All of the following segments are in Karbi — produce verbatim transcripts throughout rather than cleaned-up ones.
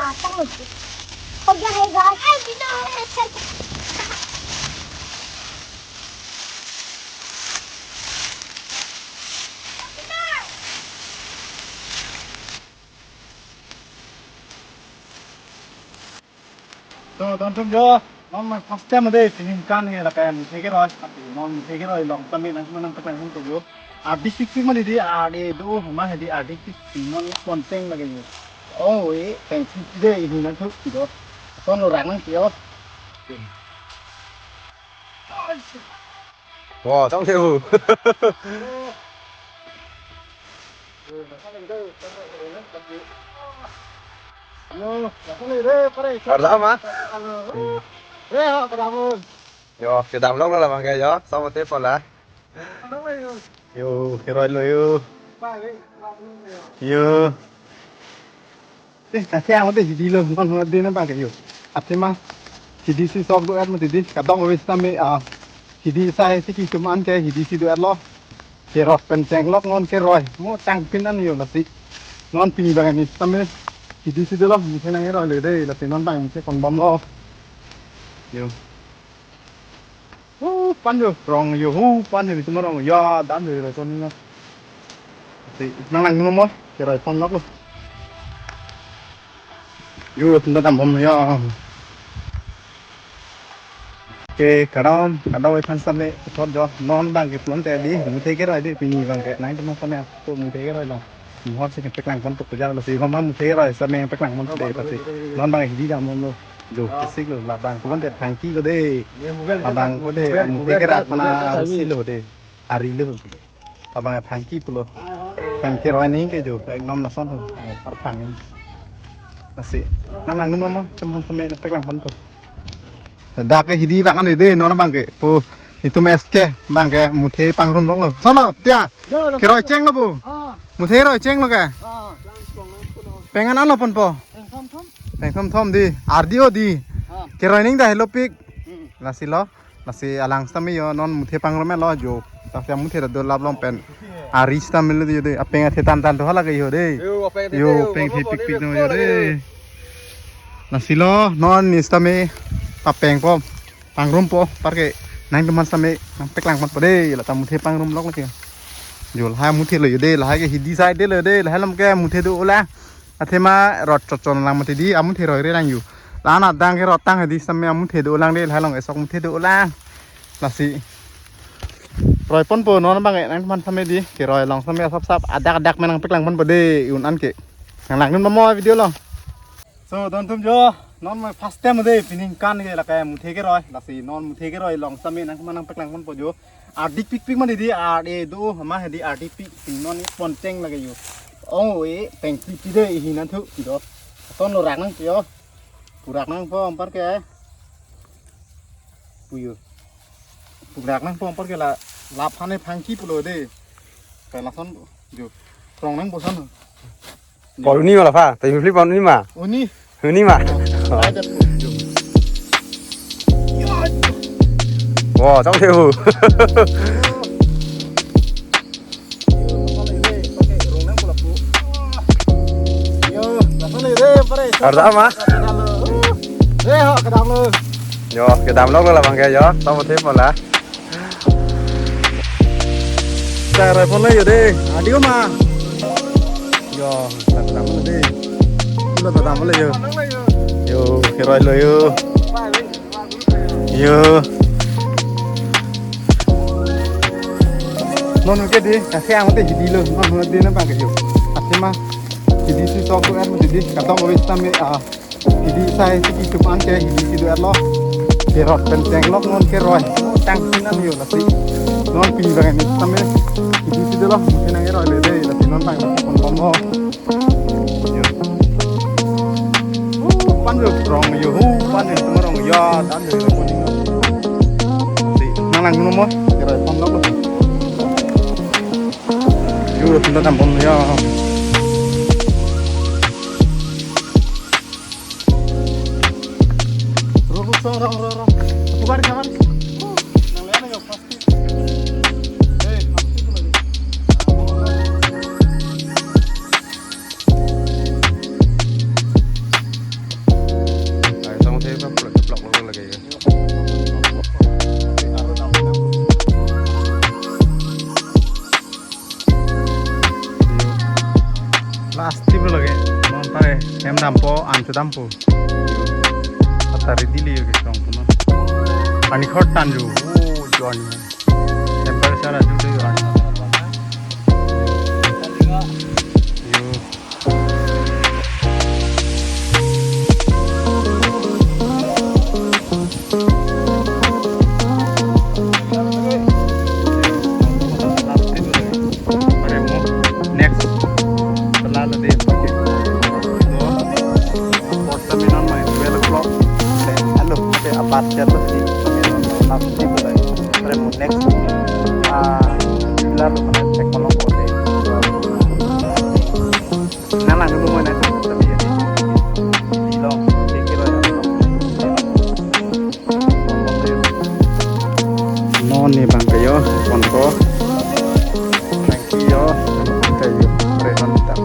Apa lagi? Kau jangan hebat. Ay, di na. To, don atum jo, non ma first time dei, pini kan ke lapen muthe keroi, non muthe keroi along tame nangkemanang paklang ponpo jo. Ardi pikpik ma dei, ardi do ma dei, ardi pik non ponteng lagi jo. Oh, eh, peng sik dei, ini nang tu jo. Ton lo rang nang jo. Wow, tong ke bu. Arda ma? Yo, kedam lok lo labang ke yo, sama te pola. Yo, keroi lo yo. Yo. Eh, kasi ang mati hidi lo, non non din bang ke yo. Athema hidi si sok do-et mati di, kadokave sitame, ah, hidi sai si kisum an ke hidi si do-et lo. Kerot pen chenglok non keroi, mo changpin an yo lasi. Non pini bang ni sitame hidi si do lo, muthe nang keroi le dei, lasi non bang muthe pon bom lo. Yo. Hu pan yo, rong yo, hu pan yo, cuma rong ya, dan yo, roi ton na. Si, nang nang mo, keroi pon lok lo. Yo, tunda dam bom ya. Ke kadam, kadam aphan sitame, thot jo, non bang ke pulote dei, muthe keroi dei, pini bang ke, nang teman sitame, to muthe keroi lo. Mohor si paklang ponpo puja lo si, mama muthe keroi sitame paklang ponpo dei pasi. Non bang hidi dam lo. Jo, kisik lo, labang pulote thangki lo dei. Labang ko dei, muthe keroi aphan si lo dei. Ari lo. Labang thangki pulo. Thangki roi ni ke jo, ekdom lason ho. Par thang. Lasi. Nang nang mama, teman sitame paklang ponpo. Dak ke hidi bang an dei, non bang ke. Po, itum S K, bang ke, muthe pangrum lok lo. Sono, tia. Keroi cheng lo bu. Ah, Muthe roi cheng lo ke. Ah. Peng an lo ponpo. Peng thom thom. Peng thom thom dei. Ardi o dei. Ah. Keroi ning dak helo pik. Hmm. Lasi lo. Lasi alang sitame yo non muthe pangrum lo jo. Tapi muthe do lap lom pen. Ari sitame lo yo dei. Apeng athe tan tan to hala ke yo dei. Yo, apeng athe yo, peng mama the pon pikpik ni no yo dei. Lasi lo non ni sitame papeng po. Pangrumpo, par ke nang teman sitame nang paklang ponpo dei, la ta muthe pangrum lok lagi. Jo lahai muthe lo yo dei, lahai ke hidi side dei lo dei, lahai along ke muthe do-olang. Athema rot chot chot lang mati dei, amuthe roi re lang yo. La-an adang ke rot tang hidi sitame amuthe do-olang dei, lahai along ke sok muthe do-olang. Lasi. Roi ponpo non bang ke nang teman sitame dei, keroi along sitame sap sap adak adak me nang paklang ponpo dei, un an ke. Nang lang dun mama video lo. So, don atum jo, non ma first time dei, pini kan ke lake muthe keroi, lasi non muthe keroi along sitame nangkemanang paklang ponpo jo. Ardi pikpik ma dei, ardi do, ma dei ardi pik, si non ni ponteng lagi yo. Oh, eh, peng pikpik dei, ini nang tu, jo. Ton lo rang nang jo. Pu rang nang po, par ke. Pu yo. Pu rang nang po, par ke la, la phane phangki pulo dei. Ke lason, jo. Rong nang bosan. Pon un-e ma la pha, te huli pon un-e ma. Un-e. Un-e ma. Wow, chong the bu. Arda ma. Yo, kedam lok lo labang ke yo, tamo the pola. Sa roi pon lo yo dei. Adio ma. Yo, sa kedam lo dei. Lo kedam lo yo. Yo, keroi lo yo. Yo. Non ke dei, kasi ang te hidi lo, non dei na bang ke yo. Athema hidi si sok do-et mati dei, kadokave sitame, ah, hidi sai si kisum an ke hidi si do-et lo. Kerot pen chenglok non keroi. Changpin an yo lasi. Non pini bang ni sitame hidi si do lo, muthe nang keroi le dei, lasi non bang pon bom lo. Yo. Hu pan yo rong yo, hu pan yo, cuma rong ya, dan yo, rong ni. Si, nang lang mo, keroi pon lo. Yo, tunda dam bom ya. Ro, ro, ro, ro, ro, ro. Bukan kawan. Nang lihat ya, plastik. Eh, plastik lagi. Asti bro lake. Non pare hem dampo, an chedampo. Atari dili yo ke song puno. Ani khot tan ju. Oh, John. Temperature aju tu yo. Yo. Next. Selalu di pakai. Post kami non main twelve o'clock. Alo, okay, abat siapa sih? Last week, next. Ah, bila tu mana cek kolom kote. Nang lang dulu mana tu tapi ya. Di long, kira-kira ya. Non ni bang kayo, pon ko. Thank you yo, kayo, renon tak.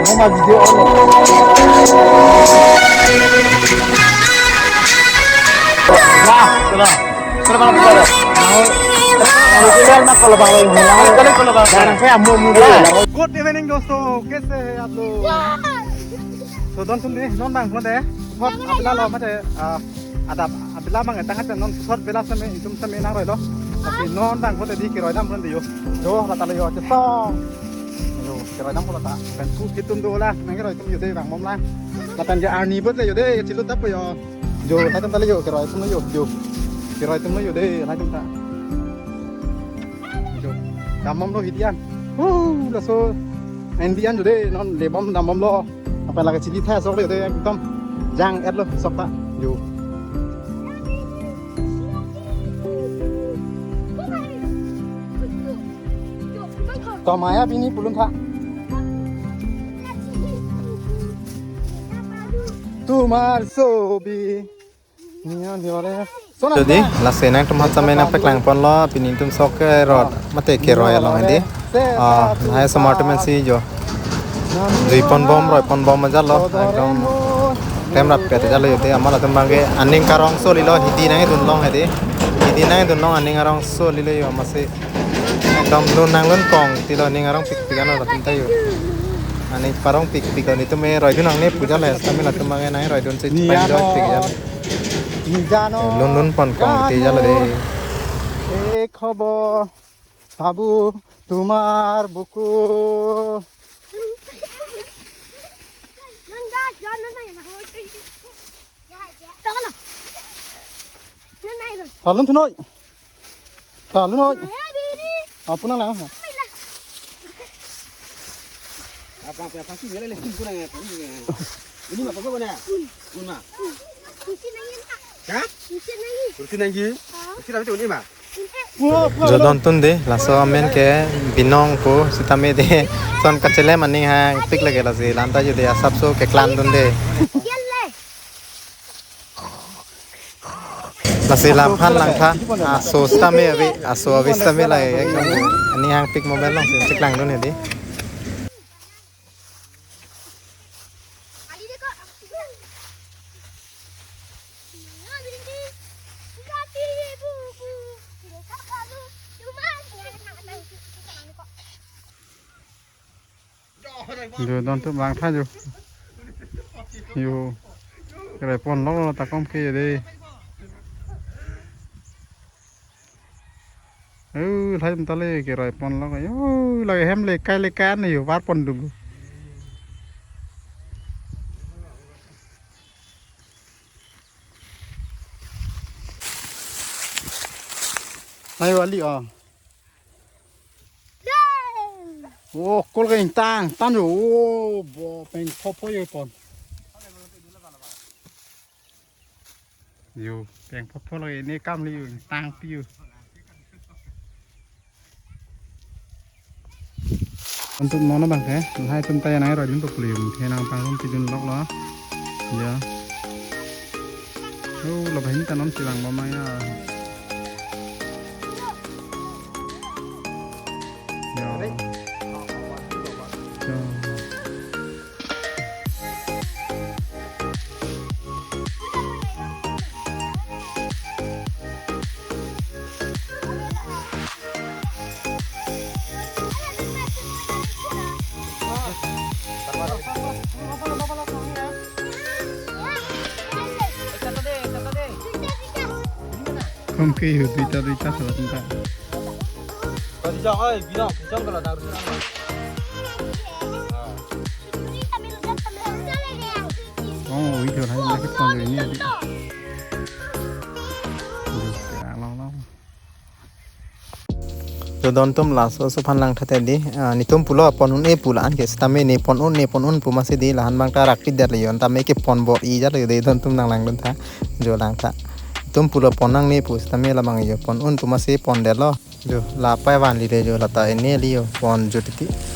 Nama video on. Nah, sudah. Sudah, mana sudah? Mau, mau jual nak kalau bang, mau. Kalau, kalau bang. Jangan sampai ambil, ambil. Good evening दोस्तों, कैसे हैं आप लोग? So, don tum di, non bang, non de. Hot, abila lo, mate, ah, adap, abila bang, tang ate non, hot bela same, itum same nang roi lo. Tapi non bang, hot di, kiroi dam, non di yo. Yo, lata lo yo, cesong. Yo, kiroi dam pula ta. Pen ku kitum do la, nang kiroi tum yo de bang mom la. Lapen ke arni bot le yo de, chilu tap yo. Yo, hai tum ta le yo, kiroi tum yo, yo. Kiroi tum yo de, hai tum ta. Yo, dam mom lo hidi an. Uh, laso. Hidi an yo de, non le bom dam mom lo. Apa lagi chili thai sok le yo de, ekdom jang et lo sok ta. Yo. Tomaya bini pulun tha. Tumar sobi. Niya, niya, niya. Sona. Jadi, lasi nangtum hot sampai nang paklang pon lo, pini tum sok ke rot, mate ke roi along hedi. Ah, hai semar temen si jo. Jui pon bom, roi pon bom aja lo, ekdom tem rap pet aja lo yo de, amat atum bang ke aning karong soli lo, hidi nangdun long hedi. Hidi nangdun long aning karong soli lo yo, masi. Ekdom lun nanglun kong, ti lo ning arong pikpik ano latum ta yo. Ani parong pikpik ani tum e roi dun nangne puja le, kami latum bang e nang roi dun si. Ni chepang ano. Doi pik ya. Ni jano. Lun lun pon kong ti ja lo de. Ek hobo, babu, tumar buku. Talun thunoi. Talun noi. Apunang lang. Apa, apa, apa sih? Ini apa, apa, apa? Ini mah. Hah? Kursi nanggi. Kursi nanggi. Kursi nanggi. Jodon tun de, laso amen ke Binong pu, sitame de, son kachelem aning hangpik lake lasi, lanta jodi asap so keklang tun de. Lasi lamphan langtha, aso sitame ave, aso ave sitame la, ekdom aning hangpik mobile long si cheklang dun hedi. Yo, don tu bang tha yo. Yo. Kiroi pon lo ta kom ke de. Yo, lahai ta le kiroi pon lo. Yo, lake hem le kai le kai an yo, var pon dulu. Ayo ali, oh. Oh, kol ka ingtang, tan yo. Oh, bo peng pho pho yo pon. Yo, peng pho pho lo ini kam li yo, ingtang pi yo. Untuk mono bang ke, lahai atum ta nang roi dun populo yung, the nang pangrum pidun lok lo. Ya. Oh, lo bahin ta non si bang bom ya. Ya. Ya. Kom ke yo, duita, duita, salah tinta. Kau di jong, oi, binong, jong kalau nak rusuk. Oh, video lain lagi pon ini. Aduh, ya, long, long. To don atum laso aso aphan lang tha te di, ah, netum pulo pon un-e pu la-an ke sitame ne pon un, ne pon un pu masi di lahan bang ta rak pidetlo yon tame ke pon bor-i jatlo de don atum nang langdun tha, jo lang tha. Netum pulo pon nangne pu sitame labang yo pon un pu masi pondetlo. Jo la pai vanlile jo lata ene li yo pon jo titi.